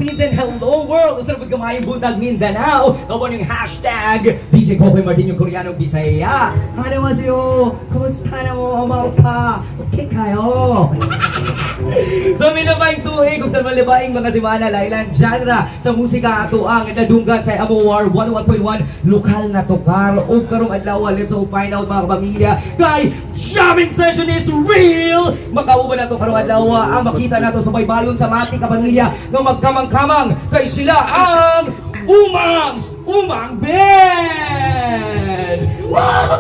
Philippines and hello world! Usa na maayong buntag, Mindanao! Kauban yung #DJKokoy Martin, yung Koreano Bisaya. 안녕하세요. Kumusta na mo, pa? Okay kayo? Sa milabaing tuig kung sa malibaing mga semana, lailan genre sa musika ato ang nadunggan sa Amowar 101.1, lokal na tukar. Ug karong adlaw, let's all find out, mga kapamilya, kay jamming session is real. Makauban nato karong adlaw ang makita nato sa baybayon sa Mati, kapamilya, nga magkamang-kamang kay sila ang Umangs Umang Band. Wow!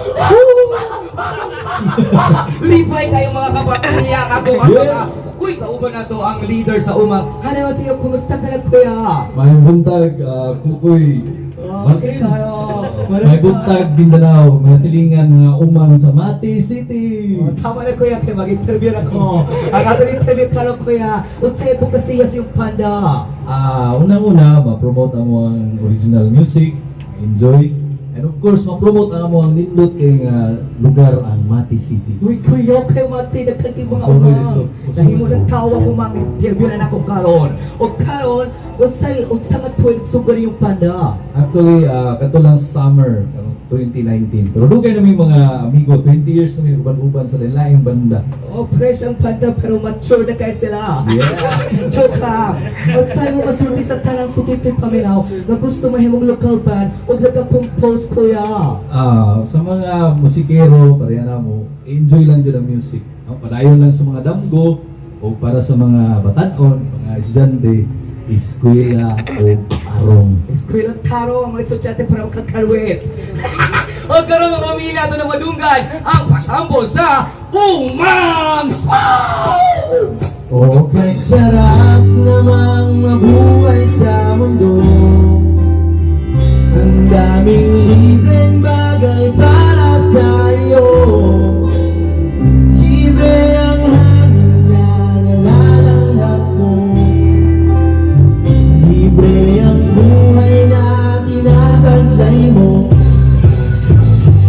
Lipay kayo, mga kapamilya, kako ang mga. Uy, kauban na to ang leader sa Umang. Ano siyo, kumusta ka na, kuya? Maayong buntag, Kukoy. Okay kayo. Maayong buntag, Mindanao, mga silingan, mga umang sa Mati City. Oh, tama na, kuya, kay mag-interview na ko. Ang atong interview karon, kuya, unsay advocacy sa inyong banda? Unang-una, ma-promote ang among original music, enjoy, and of course, ma-promote ang among nindot kay nga lugar, ang Mati City. Uy, kuya, kay Mati, nagkagi mga Sorry umang. Dito. Nahimo ng tawa ko, mag-interview na nako karon. O karon, unsay unsa nga tuig sugod yung banda? Actually, kato lang summer, karong 2019. Pero dugay na mga amigo, 20 years na may uban-uban sa laing banda. Oh, fresh ang banda pero mature na kay sila. Joke lang. Unsay mo masulti sa tanang sukit paminaw nga gusto mahimong local band o nagka-compose, kuya? Sa mga musikero, pareha na mo, enjoy lang dyan ang music. No? Padayon lang sa mga damgo o para sa mga batanon, mga estudyante, eskwela o tarong. Eskwela tarong ang mga estudyante para makakarwit. O karon, mga pamilya, ato na madunggan ang pasambo sa Umang! Wow! O kay sarap namang mabuhay sa mundo. Ang daming libreng bagay para sa iyo. Libre ang hangin na nalalanghap mo. Libre ang buhay na tinataglay mo.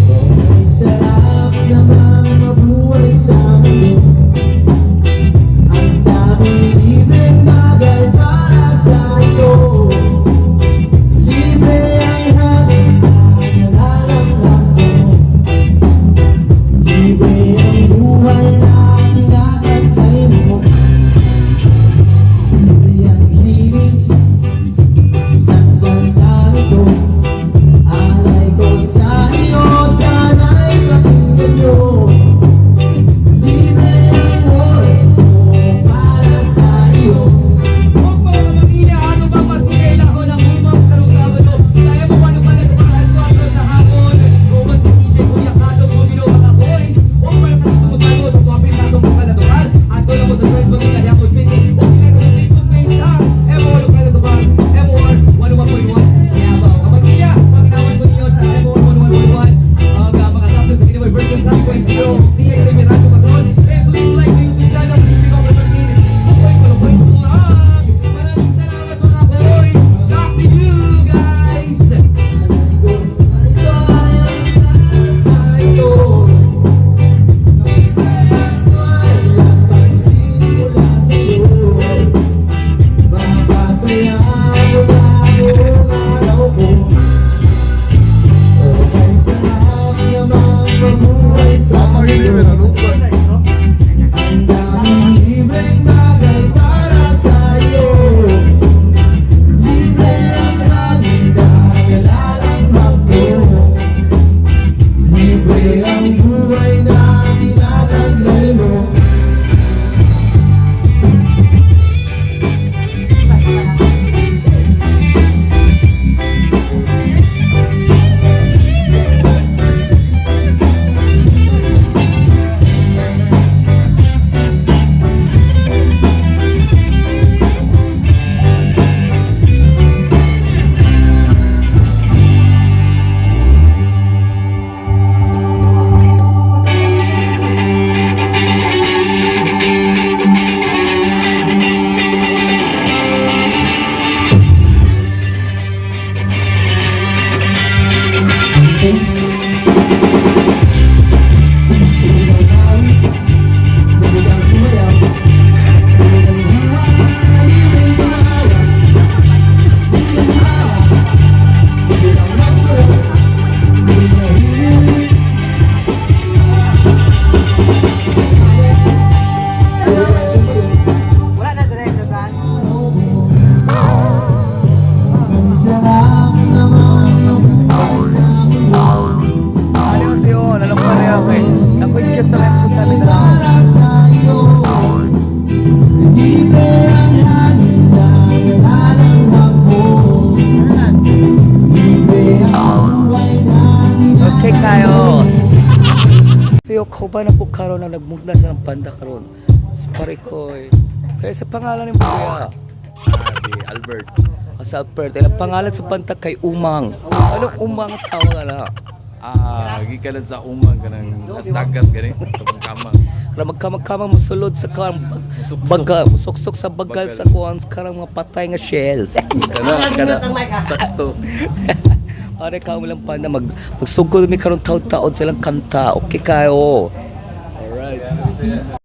O kay sarap namang mabuhay sa mundo. Ang daming libreng bagay para Kauban ako karon na nagmugna sa ng banda karon. Sa Parikoy. Kaya sa pangalan ni Kuya. Si Albert. Ah, sa Albert. Ang pangalan sa banda kay Umang. Anong Umang ang tawag na? Gikan lang sa umang kanang as dagat gani, tabang kamang. Kaya magkamang-kamang musulod sa karang Musuksok. bagal, musuksok sa bagal Bagal. sa kuan sa karang mga patay nga shell. Kana sakto. Are ka mo lang panda magsugod mi karon taud-taod silang kanta. Okay kayo. Alright.